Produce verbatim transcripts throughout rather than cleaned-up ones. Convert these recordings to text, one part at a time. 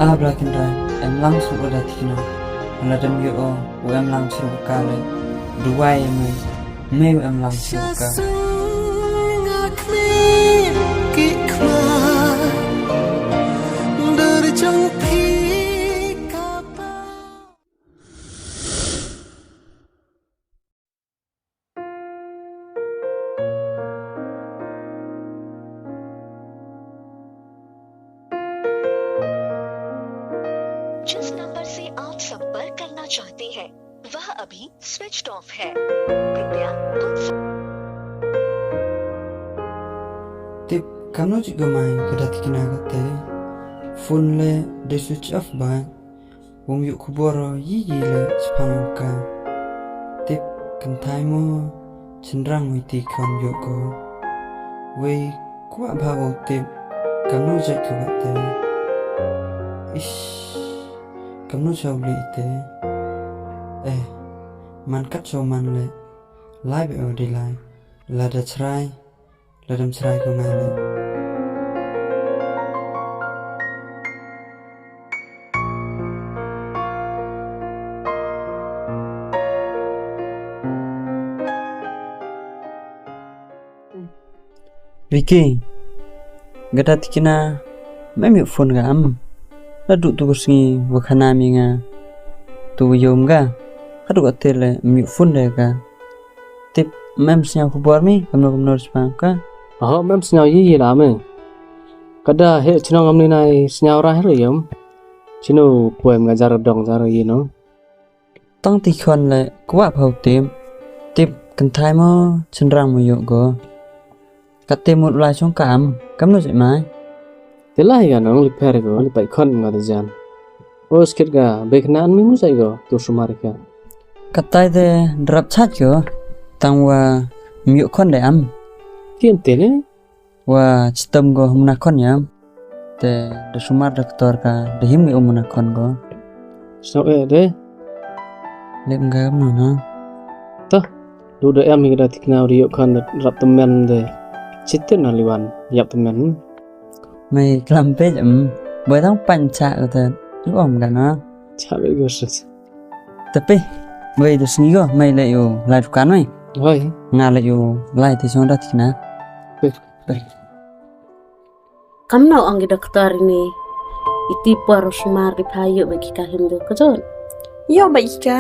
A Blai Kynrad, em lang suk o da tikna. Lada em yoh o, u em lang suk ka le. Duwai em, me u em lang suk ka. जिस नंबर से आप संपर्क करना चाहते हैं, वह अभी स्विच्ड ऑफ है। कृपया कुछ Tip, kamno chih ka mai ka da tikna kate. Phone le da switch off ba. Wym yoh khubor o, yi yi le chipang ka. Tip, kynthai mo, chynrang mo iti khon yoh ko. Wei kwah bha o tip, kamno jait ko kate. Ish, kamno chaw le ite. Eh, man kat chaw man le, lai be o di lai. Lada chrai, lada em chrai ko nga le. Vicky, ka da tikna, mem yoh phone ka am. La du tu ka sngi wa khana mi nga. Tu wa yom ka. Ka du ka te le, mem yoh phone de ka. Tip, mem sñiaw khubor mi, kamno kamno respond ka. Aho, mem sñiaw yi yi la me. Ka da he chnong am ni nai sñiaw ra he yom. Chino poem nga jar dong jar yi no. Tang ti khon le kwah bha o tip. Tip, kynthai mo, chynrang mo yoh ko. Kate mut lai chong ka am, kamno jait mai. Te lai ka nong li pher ko, li pai khon nga te jan. O skit ka, be khana an mi mu jait ko, tu sumar ka. Katai te drap chat ko, tang wa mem yoh khon de am. Tien te ne? Wa chitom ko muna khon yam. Te da sumar da ktor ka, da him ki o muna khon ko. Sñiaw e de. Lem ka muna. Ta, du da em hi ka da tikna u da yoh khon da rap tymmen de. Chitin na liwan, yap tymmen. Mei klam pej em, boi tang pan cha ko te, du om ka na. Cha be ko sus. Tapi, boi da sngi ko, mei le yoh, lai dukan mei. Hoi. Nga le yoh, lai ti song da tikna. Kamno ong ki doktor ini, iti por sumar ki phayu ba ki ka him du ka jon. Yo ba ki ka.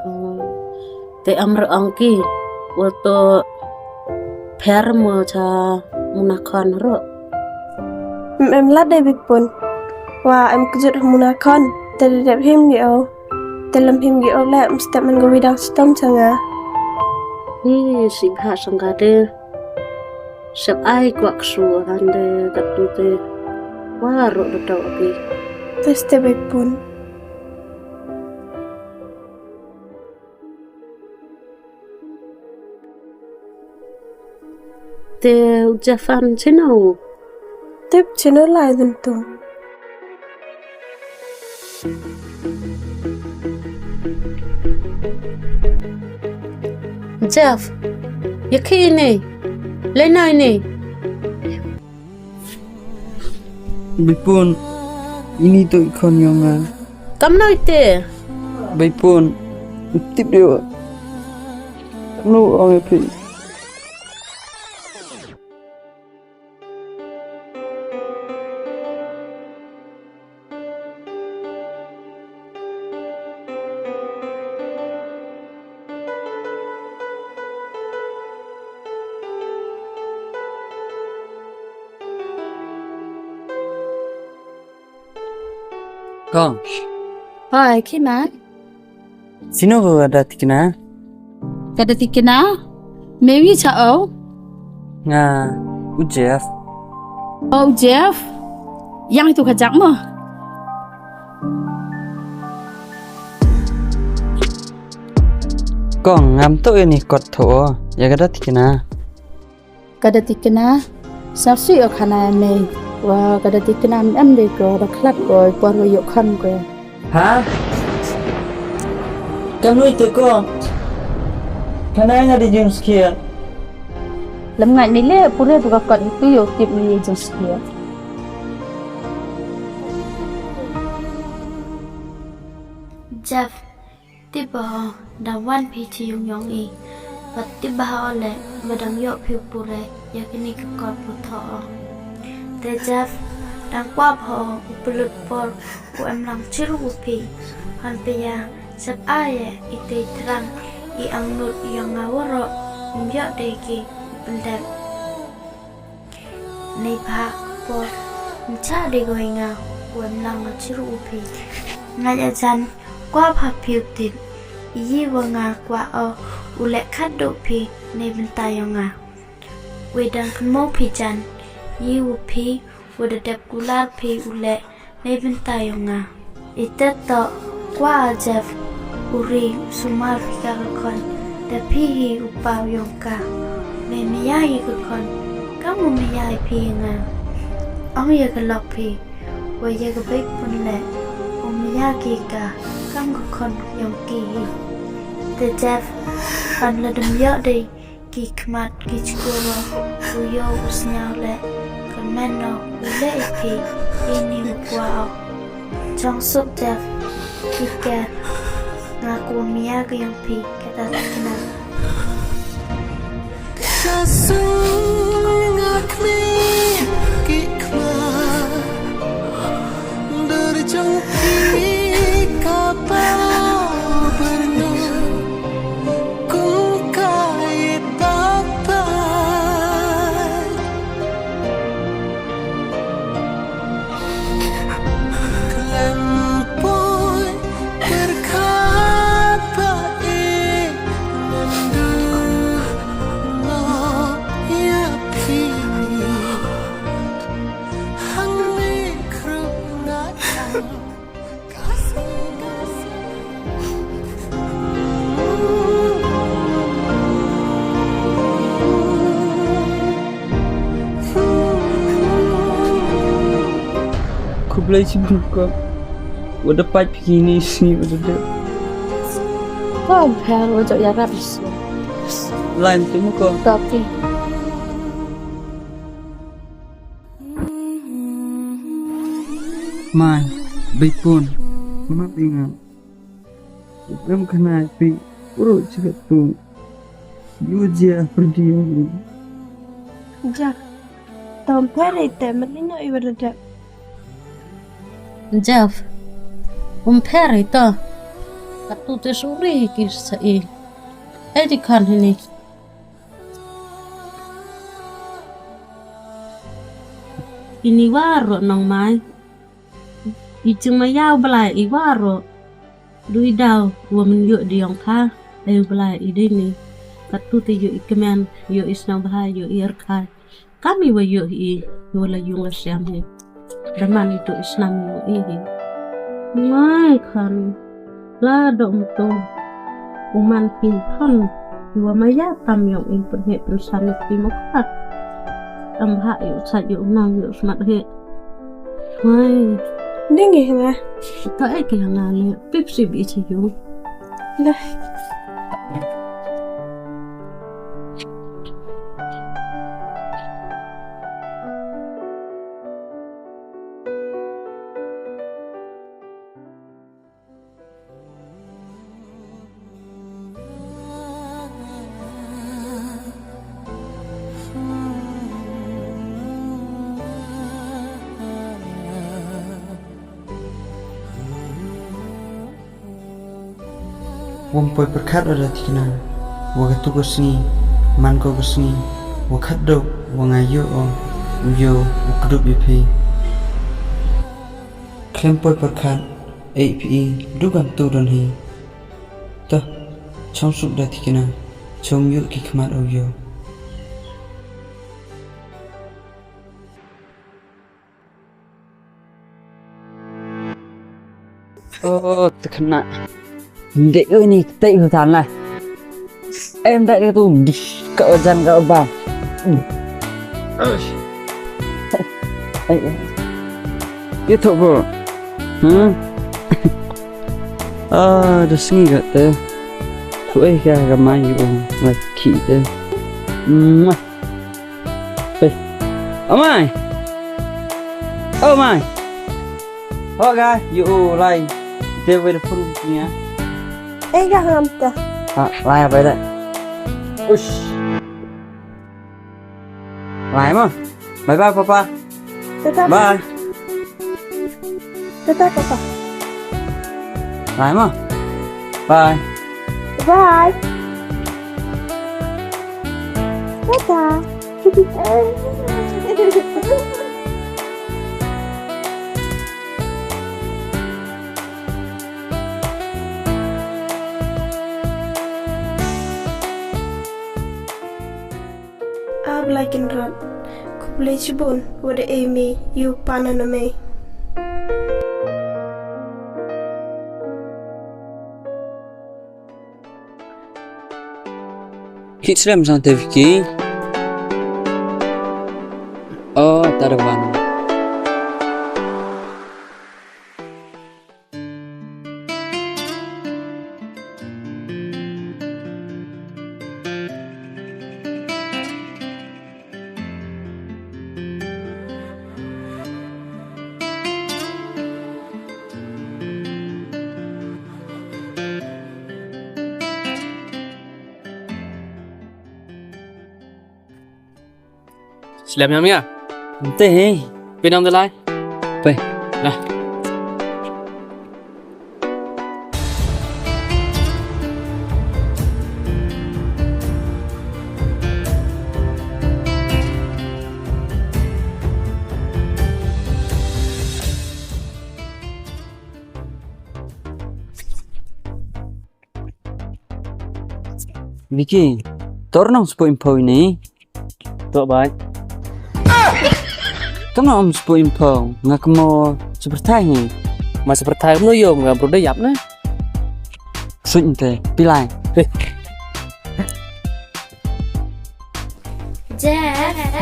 Hmm. Te amro ong ki, wato pher mo cha muna khon ro. Em, em la de bipun. Wa em kjut muna khon, te de dep him ki o. Te lem him ki o le, mstep man ko wi dang chitom cha nga. Hi, si bha song ka de. Sep ai kwak su akan de katu te. Wa ro de to ki. Te ste bipun. Te u Jeff an chino. Tip chino lai dun tu. Jeff, ya khi ini. Lena ini. Bipun, ini to i khon yong nga. Kamno ite? Bipun, tip de wa. Kamno ong e phi. Kong. Hoi, khi man? Sino ko ka da tikna? Ka da tikna? Mei wi cha o? Nga, u Jeff. O, u Jeff. Yang itu ka jak mo. Kong, ngam toh ya ini kot thoh o, ya ka da tikna. Ka da tikna, sa sui o khana me, wa ka da tikna em em de ko, da khlat ko, por wa yoh khon ko. Ha? Kam nui te ko. Khana nga di jingskhiat. Lem ngai ni le, pure tu ka kot itu yoh tip ni jingskhiat. Jeff, tip bha o, da wan phi chi yung yong i. Wa tip bha o le, wa dang yoh phi u pure, ya kini ka kot wa thoh o. Te Jeff, dang kwah bha o, u pynlut por, u em lang chirup u phi. Han pia, sap a ye, i te thrang, i angnud yong nga waroh, ym yoh de ki, u pyndep. Neibhah por, ym chah de ko i nga, u em lang chirup u phi. Nga ya jan, kwah bha phi u tip, i yi wa nga kwah o, u leh khatduh phi, neibynta yong nga. Wei dang kynmaw phi jan, i yi wa phi, wa da dep kular phi u leh, neibynta yong nga. I te toh, kwah Jeff, u ri, u sumar phi ka ka khon, da phi hi u pa u yong ka. Me maya hi ka khon, kam u maya hi phi nga. Ong ya ka lok phi, wa ya ka bei pun le, u maya ki ka, kam ka khon yong ki hi. Te Jeff, pan la dam yoh de, ki khmat ki chkor o, u yoh u sñiaw le, ka men o, u le i phi, ini u kwah o. Chong suk Jeff, ki ker, nga kwah maya ka yong phi, ka da tikna. Sa suk nga khmi, ki khmat. Dur jong phi ka paw byrnong, kum ka i papai. Khlem poi pyrkhat ba i, ngan du no ya phi. Hang ni khru na. Khublei chibun ko. Wa da pait phi kini sngi wa da dep. Ko pher wa jooh yarap. Line tu ko. Tapi. Mai, bei pun, map i nga. Em khana phi, uru chikatu. Yu jia pyrdi yu. Jeff, tom pher i te, mat ni no i wa da dep. Jeff, um pher i to. Katu te suri hi ki sa i. Ei di khan hini. Ini waroh nong mai. I jingmaya u Blai i waroh. Du i daw wa mynyoh di yong pha. Ei u Blai i dei ni. Katu te yoh i kmen, yoh i sñiawbha, yoh i erkhai. Kam i wa yoh i, wa la yung la siam hi. Da man i tu i snam yong i hi. Ngai khan. La dok mto. U man phi khon. Wa maya tam yong i pynheh pynsan i phi mo khat. Tam bha i u sait i u nang i u smat heh. Wai. Ding i nga. Ta e ke nga le. Pip si bi chi yung. Dah. Wym poi pyrkhat o da tikna, wa katu ka sngi, man ko ka sngi, wa khatduh, wa nga yoh o, u yoh, u kdup ya phi. Khlem poi pyrkhat, e phi, du kam tu don hi. Toh, chong suk da tikna, chong yoh ki khmat u yoh. O, tikna. Nde u ni, te u tan la. Em da ka tu, ka jan ka ba. Ai, ai. Ye tho bo. Hmm? Ah, da sngi ka te. Ku e ka ka mai u la ki te. Mwah. Hey. Oh my. Oh my. Ho ka, yu u lai. Te wei da phone ki ya. Ei ka ham ta. Ha, lai bai da. Ush. Lai mo. Bye bye, Papa. Tata. Bye. Tata, Papa. Lai mo. Bye. Bye. Tata. Ap lai kin rat. Khublei chibun, wa da e mi, yu pana na me. Khit slem sang te Vicky. Oh, ta da wan. Slem yam ya. Nte he. Pynam de lai. Pe. Lah. Vicky, tor nong spo info ini. Tok bai. Kam nong spo info, nga kemo sepertai ni. Ma sepertai no yom nga bro de yap ne. Suit nte, pilai. Eh. Jeff,